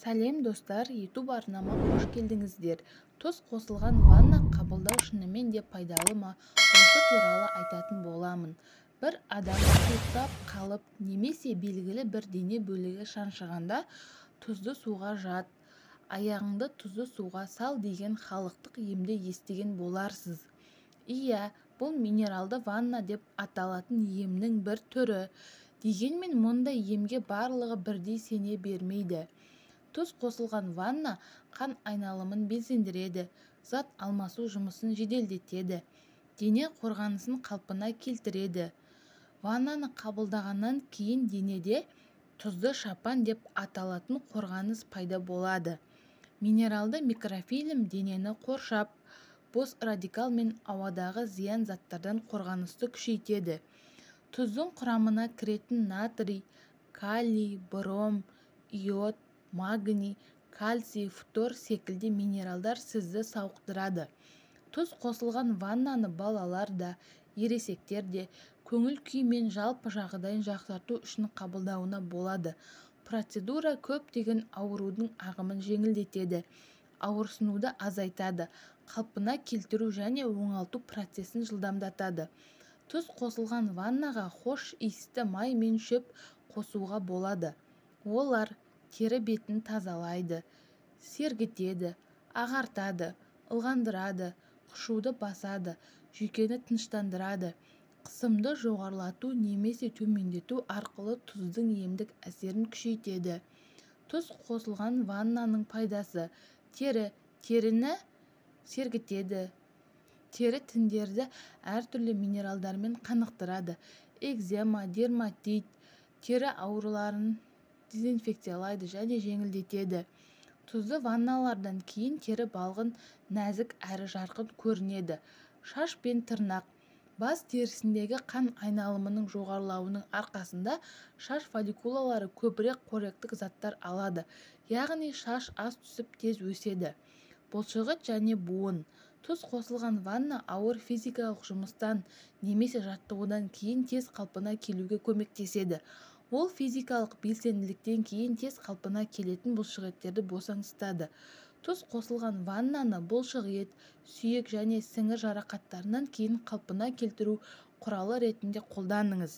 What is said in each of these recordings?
Сәлем, достар! YouTube арнама қош келдіңіздер! Тұз қосылған ванна қабылдау шынымен де пайдалы ма? Осы туралы айтатын боламын. Бір адам суықтап қалып немесе белгілі бір дене бөлігі шаншығанда «Тұзды суға жат», «Аяғыңды тұзды суға сал» деген халықтық емді естіген боларсыз. Иә, бұл минералды ванна деп аталатын емнің бір түрі. Дегенмен мұндай емге барлығы бірдей сене бермейді. Тұз қосылған ванна қан айналымын белсендіреді, зат алмасу жұмысын жеделдетеді, дене қорғанысын қалпына келтіреді. Ваннаны қабылдағаннан кейін денеде тұзды шапан деп аталатын қорғаныс пайда болады. Минералды микрофильм денені қоршап, бос радикал мен ауадағы зиян заттардан қорғанысты күшейтеді. Тұздың құрамына кіретін натрий, калий, бром, йод, магний, кальций, фтор секілді минералдар сізді сауықтырады. Тұз қосылған ваннаны балалар да, ересектер де көңіл күй мен жалпы жағдайын жақсарту үшін қабылдауына болады. Процедура көптеген аурудың ағымын жеңілдетеді, ауырсынуды азайтады, қалпына келтіру және оңалту процесін жылдамдатады. Тұз қосылған ваннаға хош иісті май мен шөп қосуға болады. Олар тері бетін тазалайды, сергітеді, ағартады, ылғандырады, қышуды басады, жүйкені тыныштандырады. Қысымды жоғарылату немесе төмендету арқылы тұздың емдік әсерін күшейтеді. Тұз қосылған ваннаның пайдасы: Тері: теріні сергітеді, тері тіндерді әртүрлі минералдармен қанықтырады, экзема, дерматит, тері ауруларын дезинфекциялайды және жеңілдетеді. Тұзды ванналардан кейін тері балғын, нәзік әрі жарқын көрінеді. Шаш пен тырнақ: бас терісіндегі қан айналымының жоғарылауының арқасында шаш фолликулалары көбірек қоректік заттар алады, яғни шаш аз түсіп, тез өседі. Бұлшықет және буын: тұз қосылған ванна ауыр физикалық жұмыстан немесе жаттығудан кейін тез қалпына келуге көмектеседі. Ол физикалық белсенділіктен кейін тез қалпына келетін бұлшықеттерді босаңсытады. Тұз қосылған ваннаны бұлшықет, сүйек және сіңір жарақаттарынан кейін қалпына келтіру құралы ретінде қолданыңыз.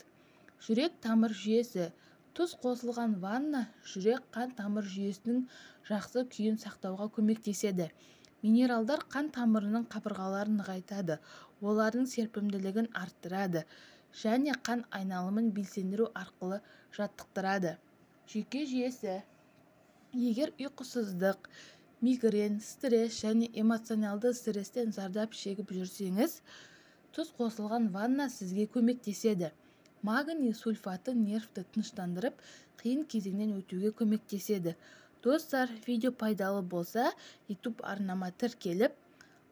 Жүрек-тамыр жүйесі: тұз қосылған ванна жүрек-қан тамыр жүйесінің жақсы күйін сақтауға көмектеседі. Минералдар қан тамырының қабырғаларын нығайтады, олардың серпімділігін арттырады және қан айналымын белсендіру арқылы жаттықтырады. Жүйке жүйесі: егер ұйқысыздық, мигрень, стресс және эмоционалды стресстен зардап шегіп жүрсеңіз, тұз қосылған ванна сізге көмектеседі. Магний сульфаты нервті тыныштандырып, қиын кезеңнен өтуге көмектеседі. Достар, видео пайдалы болса, YouTube арнама тіркеліп,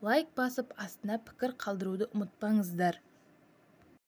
лайк басып, астына пікір қалдыруды ұмытпаңыздар.